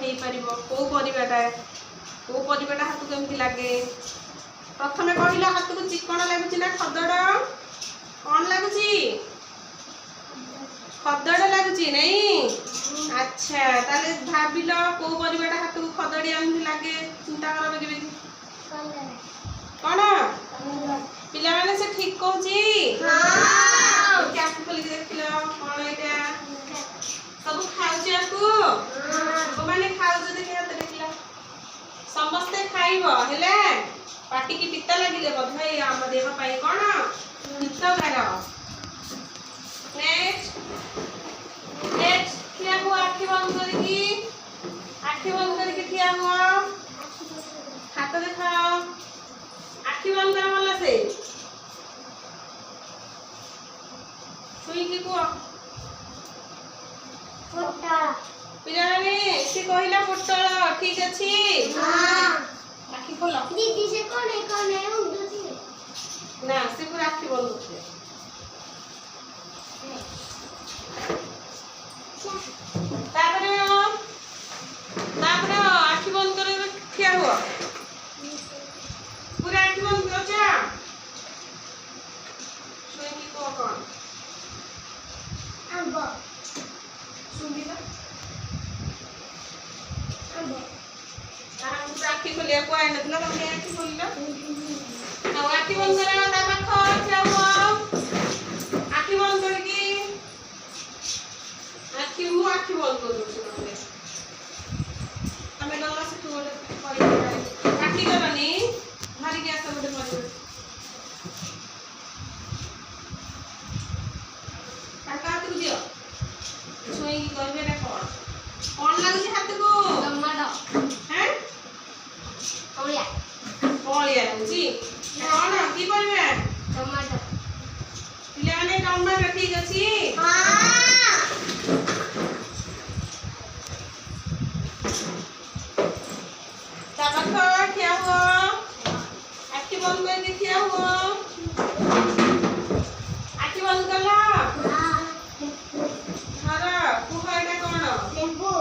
ହେଇପାରିବ? କୋଉ ପରିବାଟା, କୋଉ ପରିବାଟା ହାତକୁ ଏମିତି ଲାଗେ? ପ୍ରଥମେ କହିଲ, ହାତକୁ ଚିକଣ ଲାଗୁଛି ନା ଖଦଡ଼? କ'ଣ ଲାଗୁଛି? ଖଦଡ଼ ଲାଗୁଛି, ନାଇଁ? ଆଚ୍ଛା, ତାହେଲେ ଭାବିଲ କୋଉ ପରିବାଟା ହାତକୁ ଖଦଡ଼ିଆ ଏମିତି ଲାଗେ? ଚିନ୍ତା କର ବେଗି ବେଗି। କ'ଣ ପିଲାମାନେ, ସେ ଠିକ କହୁଛି? ଟିକେ ଆଖି ଖୋଲିକି ଦେଖିଲ, କ'ଣ ଏଇଟା? ସବୁ ଖାଉଛି ଆକୁ? କୋଉମାନେ ଖାଉଛ ଦେଖି ହାତ ଦେଖିଲ। ସମସ୍ତେ ଖାଇବ, ହେଲେ ପାଟିକି ପିତା ଲାଗିଲେ ମଧ୍ୟ ଏଇ ଆମ ଦେହ ପାଇଁ କ'ଣ ହିତକାର। ନେକ୍ସଟ, ନେକ୍ସଟ, ଠିଆ ହୁଅ ଆଖି ବନ୍ଦ କରିକି। ଆଖି ବନ୍ଦ କରିକି ଠିଆ ହୁଅ। ହାତ ଦେଖାଅ। ଆଖି ବନ୍ଦ କର ଭଲସେ। ଛୁଇଁକି କୁହ। ପୋଟଳ। ପିଲାମାନେ, ସେ କହିଲା ପୋଟଳ। ଠିକ ଅଛି? ଆଖି ଖୋଲ। ଦିଦି, ସେ କଣ କଣ ଉଡୁଛି? ନା, ସେ ପୁରା ଆଖି ବନ୍ଦ କରୁଥିଲେ। ତାପରେ, ତାପରେ ଆଖି ବନ୍ଦ କରି ଠିଆ ହୁଅ। ପୁରା ଆଖି ବନ୍ଦ କରୁଛ? ଛୁଇଁକି କୁହ କ'ଣ? ଆମ୍ବ। ଶୁଙ୍ଘିଲ। ଆମ୍ବ। ତାହାକୁ ଆଖି ଖୋଲିବାକୁ କୁହାହେଇନଥିଲା, ତମେ କାଇଁ ଆଖି ଖୋଲିଲ? ଆଉ ଆଖି ବନ୍ଦ କର। ତା ପାଖ ଠିଆ ହୁଅ ଆଖି ବନ୍ଦ କରିକି। ଆଖି, ମୁଁ ଆଖି ବନ୍ଦ କରିଦଉଛି ନହେଲେ। ତମେ ଗଲ ସେଠୁ ଗୋଟେ ପରିବା କାଟି କରନି, ଧରିକି ଆସ ଗୋଟେ ପରିବା। ତାଙ୍କ ହାତକୁ ଦିଅ। ଛୁଇଁକି କହିବେ ଏଇଟା କ'ଣ। କ'ଣ ଲାଗୁଛି ହାତକୁ? ଟମାଟୋ। ହେଁ? କମଳା। କଅଁଳିଆ ଲାଗୁଛି? କ'ଣ, କି ପରିବା? ଟମାଟୋ। ପିଲାମାନେ, ଟମାଟୋ ଠିକ ଅଛି? ହଁ। ତା ପାଖ ଠିଆ ହୁଅ। ଆଖି ବନ୍ଦ କରିକି ଠିଆ ହୁଅ। ଆଖି ବନ୍ଦ କଲ? ଧର, କୁହ ଏଇଟା କ'ଣ? ଲେମ୍ବୁ।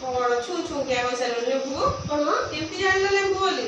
କ'ଣ ଛୁ ଛୁ କିଆ କହିସାରିଲଣି ଲେମ୍ବୁ? କଣ? କେମିତି ଜାଣିଲ ଲେମ୍ବୁ ବୋଲି?